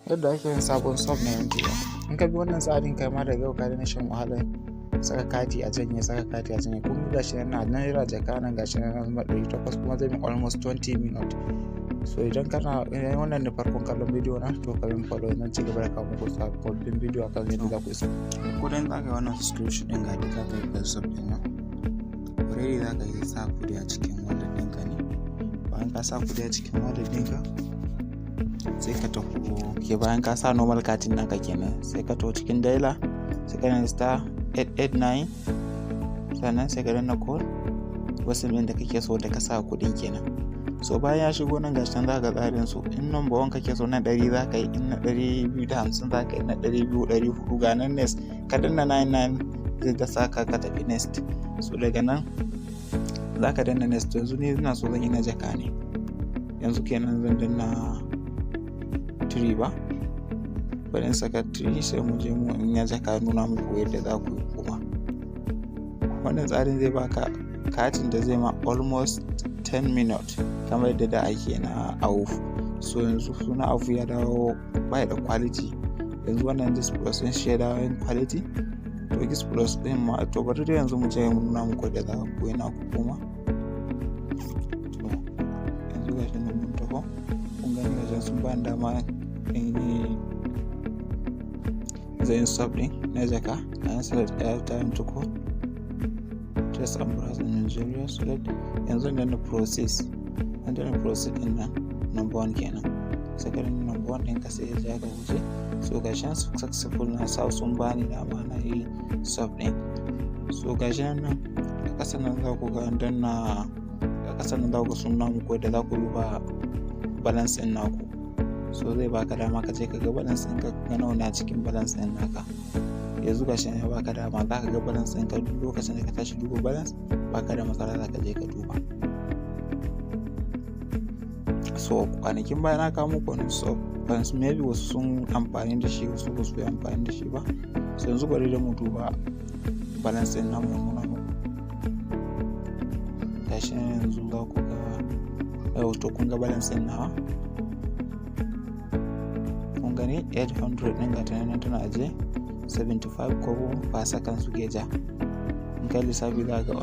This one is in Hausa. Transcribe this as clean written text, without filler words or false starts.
Yadda ake yin sabon swap na MTN. In ka bi wannan tsarin, kai ma daga yau ka daina shan wahalar saka kati a janye, saka kati a janye. Kun ga gashi nan na naira jaka nan, gashi nan na zama 800, kuma zai min almost 20 minutes. So idan kana, idan wannan ne farkon kallon bidiyo na, to ka min follow, zan ci gaba da kawo muku sababbin bidiyo akan yadda za ku isa. Ko dan za ka yi wannan subscription ɗin, ga yadda za ka yi ka sub ɗin nan. Already za ka yi sa kuɗi a cikin wallet ɗinka ne. Bayan ka sa kuɗi a cikin wallet ɗinka, sai ka tafi ke, bayan ka sa normal katin naka kenan, sai ka tafi cikin dialer, sai ka danna *889, sannan sai ka danna call wasu ɗin da kake so da ka sa kuɗin kenan. So bayan ya shigo nan, gashi nan za ka ga tsarin su. In number one kake so, na 100 za ka yi, in na 250 za ka yi, na 200, 400, ga nan next. Ka danna 99, zai da saka ka tafi next. So daga nan za ka danna next. Yanzu ni ina so zan yi na jaka ne yanzu kenan, zan danna 3 ba, bari in saka 3, sai mu je mu in ya jaka nuna muku yadda za ku yi. Kuma wannan tsarin zai baka katin da zai ma almost 10 minutes, kamar yadda da ake na AWOF. So yanzu suna AWOF ya dawo bai da quality, yanzu wannan Gist Plus din shi ya dawo yin quality. To Gist Plus din ma, to bari dai yanzu mu je mu nuna muku yadda za ku yi naku kuma. To yanzu gashi nan mun taho, kun gani, gashi sun bani dama in yi, zan yi swap din na jaka. Na select airtime to call test and browse in Nigeria. Select, yanzu danna process, an danna process din nan, number one kenan. Sai ka danna number one ɗinka, sai ya ja ka wuce. So gashi nan successful, na sa sun bani dama na yi swap ɗin. So gashi nan a ƙasa nan za ku ga an danna, a ƙasa nan za ku ga sun nuna muku yadda za ku duba balance ɗin naku. So zai baka dama ka je ka ga balance ɗinka, ka ga nawa ne a cikin balance ɗin naka. Yanzu gashi nan ya baka dama za ka ga balance ɗinka. Duk lokacin da ka tashi duba balance, baka da matsala, za ka je ka duba. So kwanakin baya na kawo muku wani swap, maybe wasu sun amfani da shi, wasu ba su yi amfani da shi ba. So yanzu bari da mu duba balance ɗin namu, nuna muku. Gashi nan yanzu za ku ga yau. To kun ga balance ɗin nawa, kun gani, 800 ɗin ga ta nan tana aje, 75 kobo per second suke ja. In kai lissafi za ga